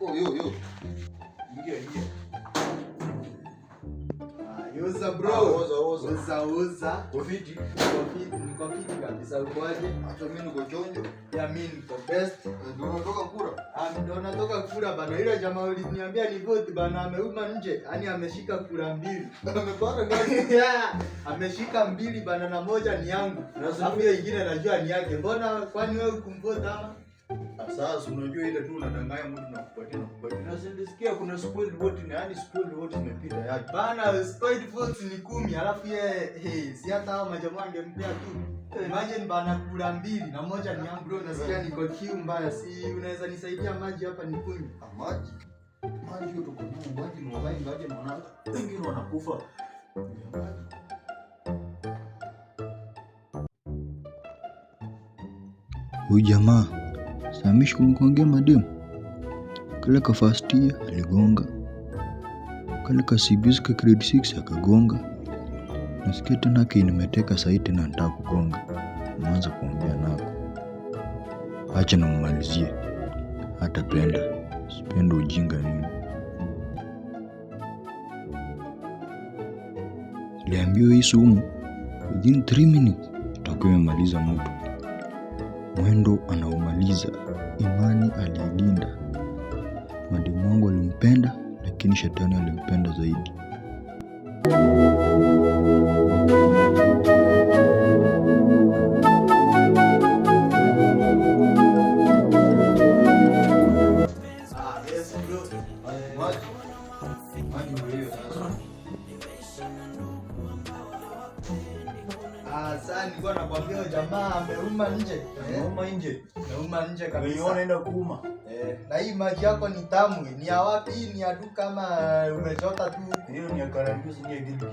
Oh, yo yo. Ingia ingia. Ah, yoza bro. Ah, oza oza. Oza oza. Uko fiti? Niko fiti, niko fiti kabisa. Ukoaje? Hata mimi niko chonjo. Ya mimi niko best. Ndio unatoka kura? Ah, ndio natoka kura bana. Yule jamaa uliniambia ni vote bana, ameuma nje. Yaani ameshika kura mbili. Amepata ngapi? Yeah, ameshika mbili bana na moja ni yangu. Alafu hiyo ingine najua ni yake. Mbona kwani wewe hukumvote ama? Sasa unajua ile tu unadanganya mtu na kupatia na kupatia. Na sindisikia kuna spoiled vote na yani spoiled vote imepita yake. Bana, spoiled votes ni 10, alafu yeye hey, si hata hao majamaa angempea tu. Imagine bana, kura mbili na moja ni yangu. Bro, nasikia niko kiu mbaya. Si unaweza nisaidia maji hapa nikunywe? Ah, maji. Maji hiyo tuko nayo, maji ni wabaya ngaje naona wengine wanakufa. Maji. Huyu jamaa samishi kumkongea mademu. Kale ka first year aligonga, kale ka CBS ka grade 6 akagonga. Nasikia tena kinimeteka sahi tena nataka kugonga. Mwanza kuongea nako. Acha nammalizie. Hatapenda. Sipenda ujinga mimi. Niliambiwa hii sumu within 3 minutes itakuwa imemaliza mtu. Mwendo anaumaliza. Imani aliilinda. Mwalimu wangu alimpenda, lakini shetani alimpenda zaidi. Ah, yes bro. Maji. Maji ndio hiyo sasa. Ah, sasa nilikuwa nakwambia huyo jamaa ameuma nje. Eh? Ameuma nje. Ameuma nje kabisa. Umeona inaenda kuuma. Eh, na hii maji yako ni tamu. Ni ya wapi? Ni ya duka ama umechota tu huku? Hiyo ni ya Karanjusi, ni ya Gilgil.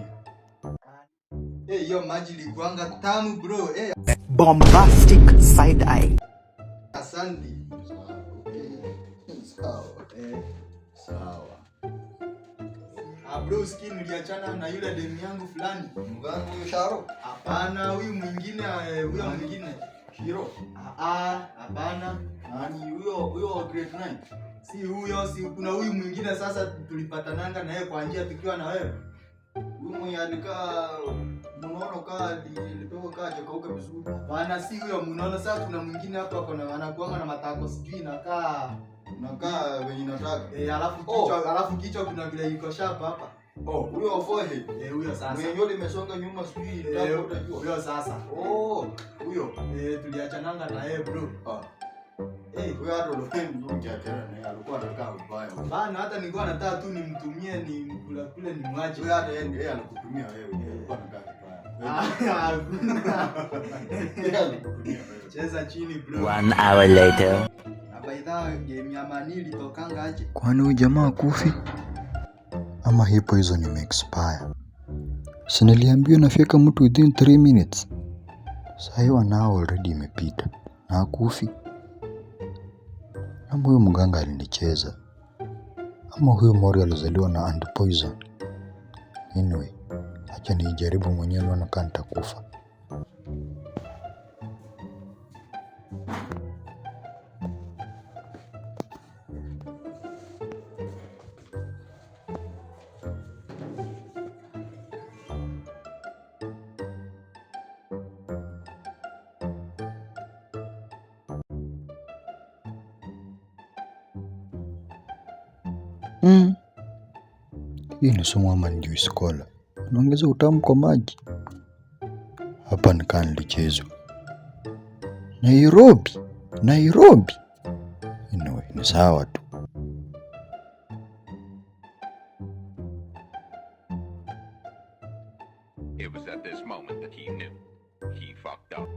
Eh, hiyo maji ilikuanga tamu bro. Eh, Bombastic side eye. asante. Okay. Sawa. Eh, Sawa. ah bro, skin niliachana na yule demu yangu fulani. Mganga huyo Sharo? Hapana, huyu mwingine, huyo mwingine. Shiro. Ah, ah, hapana. Nani huyo huyo wa grade 9? Si huyo, si kuna huyu mwingine sasa tulipatananga na yeye kwa njia tukiwa na wewe. Huyu mwenye alikaa mnono kaa alitoka kaa chakauka vizuri. Hapana, si huyo mnono. Sasa kuna mwingine hapo ako na anakuanga na matako sijui inakaa Nakaa venye nataka. eh, alafu Oh. kichwa, alafu kichwa kuna vile iko sharp hapa. Oh, huyo wa forehead. Eh, huyo sasa. Mwenye nywele imesonga nyuma sijui Eh, tako utajua. huyo sasa. Oh, huyo. Eh, tuliachananga na yeye bro. Ah, Eh, huyo hata ulikuwa mzuri ukiachana naye alikuwa anakaa vibaya. bana hata nilikuwa nataka tu nimtumie ni mkula kule ni mwache. Huyo hata yeye ndiye alikutumia wewe, yeye alikuwa anakaa vibaya. Ah, hakuna. Yeye alikutumia wewe. Cheza chini bro. 1 hour later. Na by the way, game ya Man U ilitokanga aje? Kwani huyu jamaa akufi? Ama hii poison imeexpire? Si niliambiwa nafyeka mtu within 3 minutes. Sahi wanao already imepita na akufi. Ama huyu mganga alinicheza, ama huyu mori alizaliwa na antipoison. Anyway, acha niijaribu mwenyewe nione kama nitakufa. Hii ni sumu ama ni juice cola? Unaongeza utamu kwa maji. Hapa nikaa nilichezwa. Nairobi, Nairobi. Anyway, ni sawa tu. It was at this moment that he knew. He fucked up.